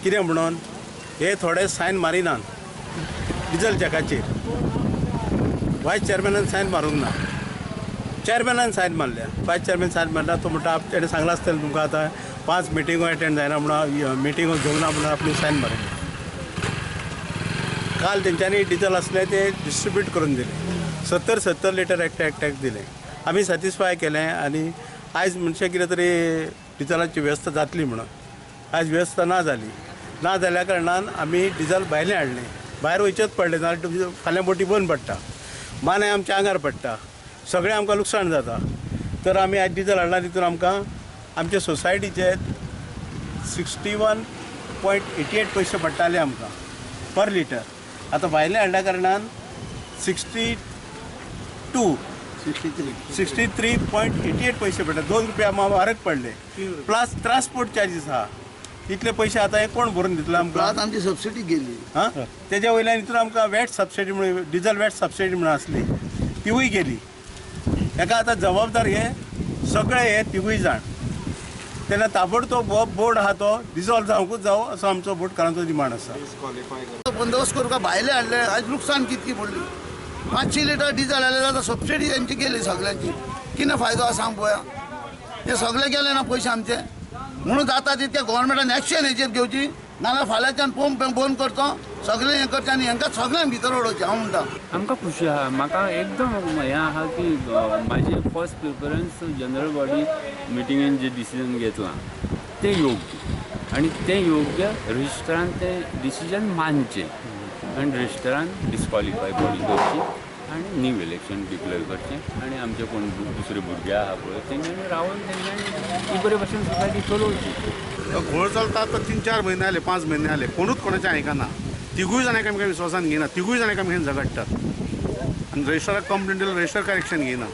कितें म्हणून हे थोडे सायन मारिनात डिजल चॅकाचेर. वायस चेअरमॅनान सायन मारूंक ना, चेअरमॅनान सायन मारल्या, वायस चेअरमॅन सायन मारला. तो म्हणटा तेणें सांगलां आसतलें तुमकां आतां 5 मिटिंगो एटेंड जायना म्हणून, मिटिंगो घेवंक ना म्हणून आपली सायन मारली. काल तेंच्यांनी डिजल आसलें ते डिस्ट्रिब्यूट करून दिलें, 70-70 लिटर एकट्याक दिलें. आमी सॅटिस्फाय केलें आनी आयज म्हणचे कितें तरी डिजलाची वेवस्था जातली म्हणून. आयज वेवस्था ना जाली, ना जाल्या कारणान आमी डिजल भायलें हाडलें. भायर वयचेंच पडलें, नाजाल्यार फाल्यां बोटी बंद पडटा, मानाय आमच्या आंगार पडटा, सगळें आमकां लुकसाण जाता. तर आमी आयज डिजल हाडला तितून आमकां आमचे सोसायटीचे 61.88 पयशे पडटाले आमकां पर लिटर. आतां भायलें हाडल्या कारणान 63.88 पयशे पडटा, 2 रुपया म्हारग पडले. प्लस ट्रान्सपोर्ट चार्जीस आहा, इतले पयशे आतां हे कोण भरून दितलो आमकां? आमची सबसिडी गेली. हां, तेज्या वयल्यान हितून आमकां वॅट सबसिडी म्हणून, डिजल वॅट सबसिडी म्हणून आसली तिवूय गेली. हेका आतां जबाबदार हे सगळे हे तिगूय जाण. तेन्ना ताबडतोब हो बोर्ड आहा तो डिजॉल्व जावंकूच जावो असो आमचो बोटकारांचो डिमांड आसा. बंदोबस्त करूंक भायले हाडले, आयज लुकसाण कितकी पडली. 500 लिटर डिजल हाडले जाल्यार सबसिडी तेंची गेली सगळ्यांची. कितें फायदो आसा सांग पळोवया. हे सगळे गेले ना पयशे आमचे. म्हणून जाता तितके गव्हर्मेंटान एक्शन हेचेर घेवची, नाजाल्यार फाल्यांच्यान पंप बंद करचो, सगळें हें करचें आनी हेंकां सगळ्यांक भितर उडोवचें. हांव म्हणटा आमकां खुशी आहा, म्हाका एकदम हें आहा की म्हाजी फर्स्ट प्रिफरन्स जनरल बॉडी मिटिंगेन जें डिसिजन घेतलां तें योग्य, आनी तें योग्य रजिस्टरान तें डिसिजन मानचें आनी रजिस्टरान डिस्कॉलिफाय बॉडी करची आनी न्यू इलेक्शन डिक्लेअर करचें आनी आमचे कोण दुसरे भुरगे आहा पळय तेंच्यांनी रावन तेंच्यांनी ती बरे भशेन सोसायटी चलोवची. घोळ चलता आतां 3-4 म्हयने जाले, 5 म्हयने जाले, कोणूच कोणाचें आयकना. तिगूय जाण एकामेकांक विश्वासान घेयना, तिगूय जाण एकामेकांक झगडटात आनी रजिस्टराक कंप्लेन दिल्यार रजिस्टर करेक्शन घेयना.